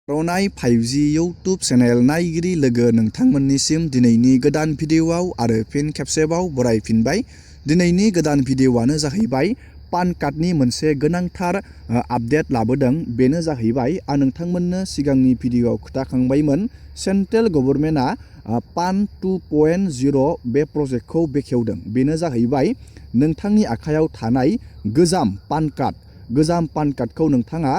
रनाय 5G YouTube channel नायगिरि लोगो नोंथांमोननिसिम दिनैनि गोदान भिडिअआव आरो फिन खेबसेबाव बरायफिनबाय। दिनैनि गोदान भिडिअआनो जाहैबाय पान कार्डनि मोनसे गोनांथार आपडेट लाबोदों। बेनो जाहैबाय आं नोंथांमोननो सिगांनि भिडिअआव खोन्थाखांबायमोन सेन्ट्रेल गभर्नमेन्टआ पान 2.0 बे प्रजेक्टखौ बेखेवदों। बेनो जाहैबाय नोंथांनि आखायाव थानाय गोजाम पान कार्डखौ नोंथाङा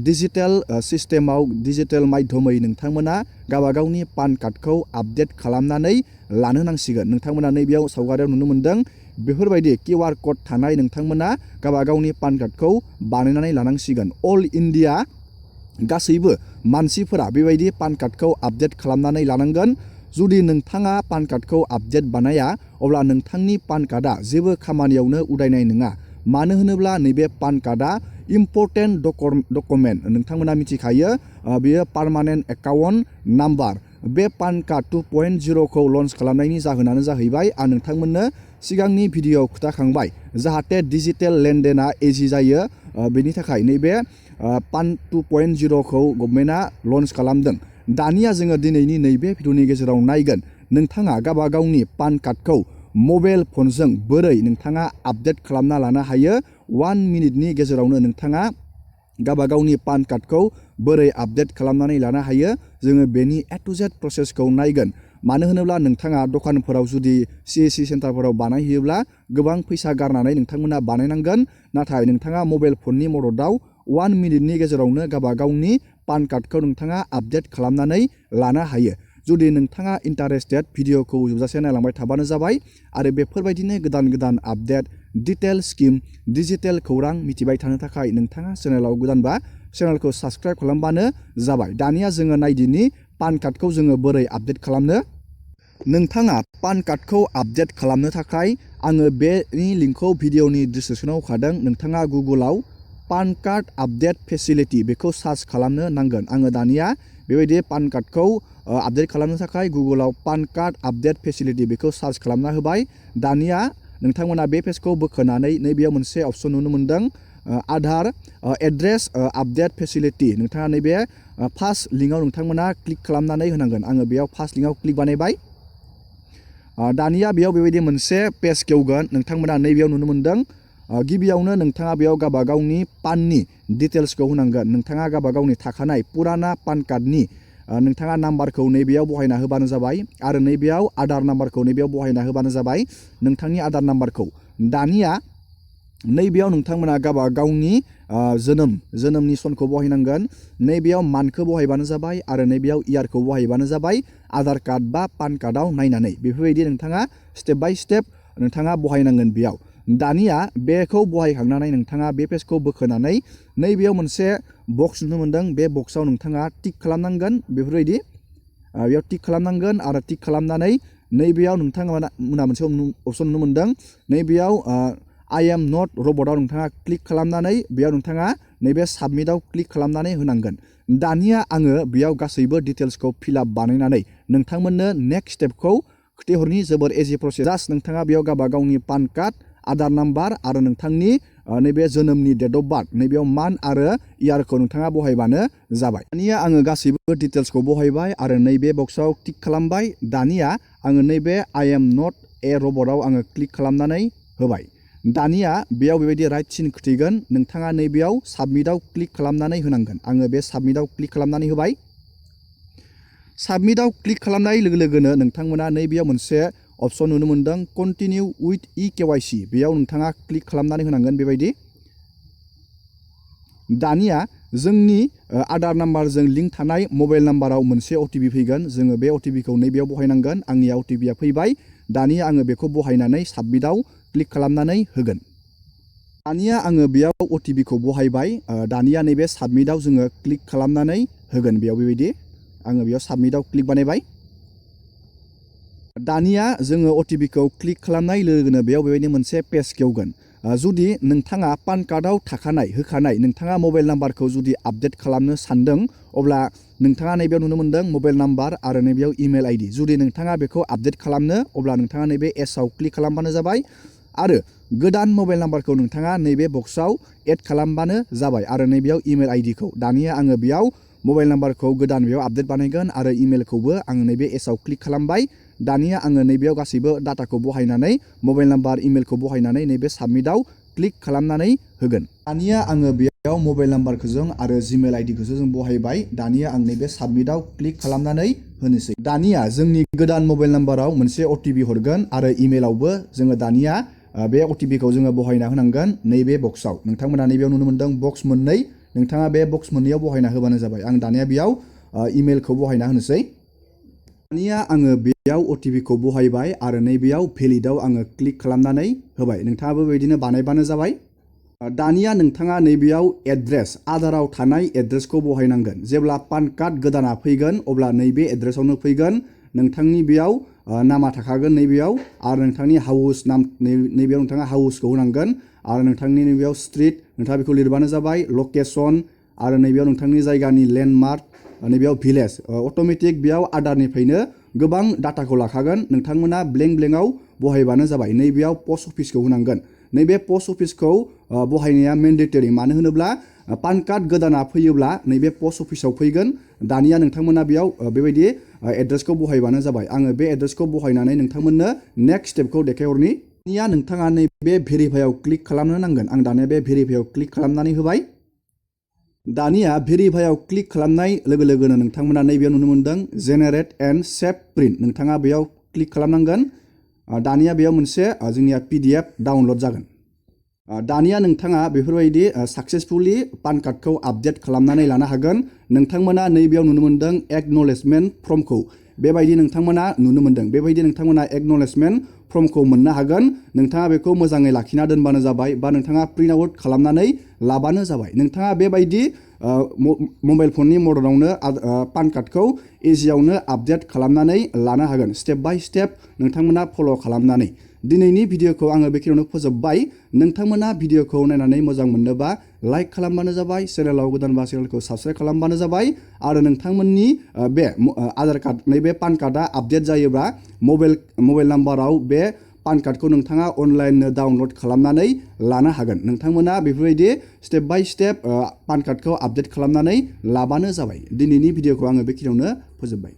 डिजिटेल सिस्टेमाव डिजिटेल माध्यमै नोंथांमोना गावबागावनि पान कार्डखौ आपडेट खालामनानै लानो नांसिगोन। नोंथांमोना नैबेयाव सावगारियाव नुनो मोन्दों बेफोरबायदि QR क'ड थानाय नोंथांमोना गावबागावनि पान कार्डखौ बानायनानै लानांसिगोन। अल इन्डिया गासैबो मानसिफोरा बेबायदि पान कार्डखौ आपडेट खालामनानै लानांगोन। जुदि नोंथाङा पान कार्डखौ आपडेट बानाया अब्ला नोंथांनि पान कार्डआ जेबो खामानियावनो उदायनाय नङा। मानो होनोब्ला नैबे पान कार्डआ इम्पर्टेन्ट डकुमेन्ट। नोंथांमोना मिथिखायो बेयो पार्मानेन्ट एकाउन्ट नाम्बार। बे पान कार्ड 2.0 खौ लन्च खालामनायनि जाहोनानो जाहैबाय आं नोंथांमोननो सिगांनि भिडिअआव खोन्थाखांबाय जाहाथे डिजिटेल लेनदेना इजि जायो। बेनि थाखाय नैबे पान 2.0 खौ गभर्नमेन्टआ लन्च खालामदों। दानिया जोङो दिनैनि नैबे भिडिअनि गेजेराव नायगोन नोंथाङा गावबागावनि पान कार्डखौ मबाइल फनजों बोरै नोंथाङा आपडेट खालामना लानो हायो। 1 मिनिटनि गेजेरावनो नोंथाङा गावबागावनि पान कार्डखौ बोरै आपडेट खालामनानै लानो हायो जोङो बेनि A to Z प्रसेसखौ नायगोन। मानो होनोब्ला नोंथाङा दखानफोराव जुदि CSC सेन्टारफोराव बानायहैयोब्ला गोबां फैसा गारनानै नोंथांमोना बानायनांगोन। नाथाय नोंथाङा मबाइल फननि मददाव 1 मिनिटनि गेजेरावनो गावबागावनि पान कार्डखौ नोंथाङा आपडेट खालामनानै लानो हायो। जुदि नोंथाङा इन्टारेस्टेड भिडिअखौ जोबजासे नायलांबाय थाबानो जाबाय आरो बेफोरबायदिनो गोदान आपडेट डिटेल स्किम डिजिटेल खौरां मिथिबाय थानो थाखाय नोंथाङा चेनेलाव गोदानबा चेनेलखौ साबस्क्राइब खालामबानो जाबाय। दानिया जोङो नायदिनि पान कार्डखौ जोङो बोरै आपडेट खालामनो। नोंथाङा पान कार्डखौ आपडेट खालामनो थाखाय आङो बेनि लिंकखौ भिडिअनि डिसक्रिपसनाव होखादों। नोंथाङा गुगोलाव पान कार्ड आपडेट फेसिलिटि बेखौ सार्च खालामनो नांगोन। आङो दानिया बेबायदि पान कार्डखौ आपडेट खालामनो थाखाय गुगोलाव पान कार्ड आपडेट फेसिलिटि बेखौ सार्च खालामना होबाय। दानिया नोंथांमोना बे पेजखौ बोखोनानै नैबेयाव मोनसे अप्शन नुनो मोन्दों आधार एड्रेस आपडेट फेसिलिटि। नोंथाङा नैबे फार्स्ट लिंकआव नोंथांमोना क्लिक खालामनानै होनांगोन। आङो बेयाव फार्स्ट लिंकआव क्लिक बानायबाय। दानिया बेयाव बेबायदि मोनसे पेज खेवगोन। नोंथांमोना नैबेयाव नुनो मोन्दों गिबियावनो नोंथाङा बेयाव गावबागावनि पाननि डिटेल्सखौ होनांगोन। नोंथाङा गावबागावनि थाखानाय पुराना पान कार्डनि नोंथाङा नाम्बारखौ नैबेयाव बहायना होबानो जाबाय आरो नैबेयाव आधार नाम्बारखौ नैबेयाव बहायना होबानो जाबाय नोंथांनि आधार नाम्बारखौ। दानिया नैबेयाव नोंथांमोना गावबागावनि जोनोमनि सनखौ बहायनांगोन। नैबेयाव मान्थखौ बहायबानो जाबाय आरो नैबेयाव इयारखौ बहायबानो जाबाय आधार कार्ड बा पान कार्डआव नायनानै। बेफोरबायदि नोंथाङा स्टेप बाय स्टेप नोंथाङा बहायनांगोन बेयाव। दानिया बेखौ बहायखांनानै नोंथाङा बे पेजखौ बोखोनानै नैबेयाव मोनसे बक्स नुनो मोन्दों। बे बक्सआव नोंथाङा टिक खालामनांगोन। बेफोरबायदि बेयाव टिक खालामनांगोन आरो टिक खालामनानै नैबेयाव नोंथांमोना मोनसे अपसन नुनो मोन्दों। नैबेयाव I am not रबटआव नोंथाङा क्लिक खालामनानै बेयाव नोंथाङा नैबे साबमिटआव क्लिक खालामनानै होनांगोन। दानिया आङो बेयाव गासैबो डिटेल्सखौ फिलआप बानायनानै नोंथांमोननो नेक्स्ट स्टेपखौ खोन्थाहरनि। जोबोर इजि प्रसेस। जास्ट नोंथाङा बेयाव गावबागावनि पान कार्ड आधार नाम्बार आरो नोंथांनि नैबे जोनोमनि डेट अफ बार्थ नैबेयाव मान्थ आरो इयारखौ नोंथाङा बहायबानो जाबाय। दानिया आङो गासैबो डिटेल्सखौ बहायबाय आरो नैबे बक्सआव टिक खालामबाय। दानिया आङो नैबे I am not a रबटआव आङो क्लिक खालामनानै होबाय। दानिया बेयाव बेबायदि राइट सिन खोथैगोन। नोंथाङा नैबेयाव साबमिटआव क्लिक खालामनानै होनांगोन। आङो बे साबमिटआव क्लिक खालामनानै होबाय। साबमिटआव क्लिक खालामनाय लोगो लोगोनो नोंथांमोना नैबेयाव मोनसे अपसन नुनो मोन्दों कन्टिनिउ उइथ eKYC। बेयाव नोंथाङा क्लिक खालामनानै होनांगोन बेबायदि। दानिया जोंनि आधार नाम्बारजों लिंक थानाय मबाइल नाम्बाराव मोनसे OTP फैगोन। जोङो बे OTPखौ नैबेयाव बहायनांगोन। आंनिया OTPआ फैबाय। दानिया आङो बेखौ बहायनानै साबमिटआव क्लिक खालामनानै होगोन। दानिया आङो बेयाव OTPखौ बहायबाय। दानिया नैबे साबमिटआव जोङो क्लिक खालामनानै होगोन। बेयाव बेबायदि आङो बेयाव साबमिटआव क्लिक बानायबाय। दानिया जोङो OTPखौ क्लिक खालामनाय लोगो लोगोनो बेयाव बेबायदि मोनसे पेज खेवगोन। जुदि नोंथाङा पान कार्डआव होखानाय नोंथाङा मबाइल नाम्बारखौ जुदि आपडेट खालामनो सानदों अब्ला नोंथाङा नैबेयाव नुनो मोन्दों मबाइल नाम्बार आरो नैबेयाव इमेल ID। जुदि नोंथाङा बेखौ आपडेट खालामनो अब्ला नोंथाङा नैबे एसआव क्लिक खालामबानो जाबाय आरो गोदान मबाइल नाम्बारखौ नोंथाङा नैबे बक्सआव एड खालामबानो जाबाय आरो नैबेयाव इमेल ID खौ। दानिया आङो बेयाव मबाइल नाम्बारखौ गोदान बेयाव आपडेट बानायगोन आरो इमेलखौबो आं नैबे एसआव क्लिक खालामबाय। दानिया आङो नैबेयाव गासैबो डाटाखौ बहायनानै मबाइल नाम्बार इमेलखौ बहायनानै नैबे साबमिटआव क्लिक खालामनानै होगोन। दानिया आङो बेयाव मबाइल नाम्बारखौ आरो जिमेल आइडिखौसो जों बहायबाय। दानिया आं नैबे साबमिटआव क्लिक खालामनानै होनोसै। दानिया जोंनि गोदान मबाइल नाम्बाराव मोनसे अटिपि हरगोन आरो इमेलावबो जोङो दानिया बे अटिपिखौ जोङो बहायना होनांगोन नैबे बक्सआव। नोंथांमोना नैबेयाव नुनो मोनदों बक्स मोननै, नोंथाङा बे बक्स मोननैयाव बहायना होबानो जाबाय। आं दानिया बेयाव इमेलखौ बहायना होनोसै। दानिया आङो बेयाव अटिपिखौ बहायबाय आरो नैबेयाव भेलिडआव आङो क्लिक खालामनानै होबाय। नोंथाङाबो बेबायदिनो बानायबानो जाबाय। दानिया नोंथाङा नैबेयाव एड्रेस, आधाराव थानाय एड्रेसखौ बहायनांगोन। जेब्ला पान कार्ड गोदाना फैगोन अब्ला नैबे एड्रेसावनो फैगोन। नोंथांनि बेयाव नामा थाखागोन नैबेयाव आरो नोंथांनि हाउस नाम नैबेयाव नोंथाङा हाउसखौ होनांगोन आरो नोंथांनि नैबेयाव स्ट्रिट नोंथाङा बेखौ लिरबानो जाबाय, लकेसन आरो नैबेयाव नोंथांनि जायगानि लेन्डमार्क, नैबेयाव भिलेज। अट'मेटिक बेयाव आधारनिफ्रायनो गोबां डाटाखौ लाखागोन। नोंथांमोना ब्लेंकआव बहायबानो जाबाय। नैबेयाव पस्ट अफिसखौ होनांगोन। नैबे पस्ट अफिसखौ बहायनाया मेन्डेटरि, मानो होनोब्ला पान कार्ड गोदाना फैयोब्ला नैबे पस्ट अफिसाव फैगोन। दानिया नोंथांमोना बेयाव बेबायदि एड्रेसखौ बहायबानो जाबाय। आङो बे एड्रेसखौ बहायनानै नोंथांमोननो नेक्स्ट स्टेपखौ देखायहरनि। दानिया नोंथाङा नैबे भेरिफाइआव क्लिक खालामनो नांगोन। आं दानिया बे भेरिफाइआव क्लिक खालामनानै होबाय। दानिया भेरिफाइआव क्लिक खालामनाय लोगो लोगोनो नोंथांमोना नैबेयाव नुनो मोनदों जेनेरेट एन्ड सेभ प्रिन्ट। नोंथाङा बेयाव क्लिक खालामनांगोन। दानिया बेयाव मोनसे जोंनिया PDF डाउनलड जागोन। दानिया नोंथाङा बेफोरबायदि साक्सेसफुलि पान कार्डखौ आपडेट खालामनानै लानो हागोन। नोंथांमोना नैबेयाव नुनो मोनदों एक्न'लेजमेन्ट फर्मखौ। बेबायदि नोंथांमोना नुनो मोनदों। बेबायदि नोंथांमोना एक्न'लेजमेन्ट फर्मखौ मोननो हागोन। नोंथाङा बेखौ मोजाङै लाखिना दोनबानो जाबाय बा नोंथाङा प्रिन्ट आउट खालामनानै लाबानो जाबाय। नोंथाङा बेबायदि मबाइल फननि मददावनो पान कार्डखौ इजियावनो आपडेट खालामनानै लानो हागोन, स्टेप बाय स्टेप नोंथांमोना फल' खालामनानै। दिनैनि भिडिअखौ आङो बेखिनियावनो फोजोबबाय। नोंथांमोना भिडिअखौ नायनानै मोजां मोनोबा लाइक खालामबानो जाबाय, चेनेलाव गोदानबा चेनेलखौ साबस्क्राइब खालामबानो जाबाय आरो नोंथांमोननि बे आधार कार्ड नैबे पान कार्डआ आपडेट जायोब्ला मबाइल नाम्बाराव बे पान कार्डखौ नोंथाङा अनलाइननो डाउनलड खालामनानै लानो हागोन। नोंथांमोना बेफोरबायदि स्टेप बाय स्टेप पान कार्डखौ आपडेट खालामनानै लाबानो जाबाय। दिनैनि भिडिअखौ आङो बेखिनियावनो फोजोबबाय।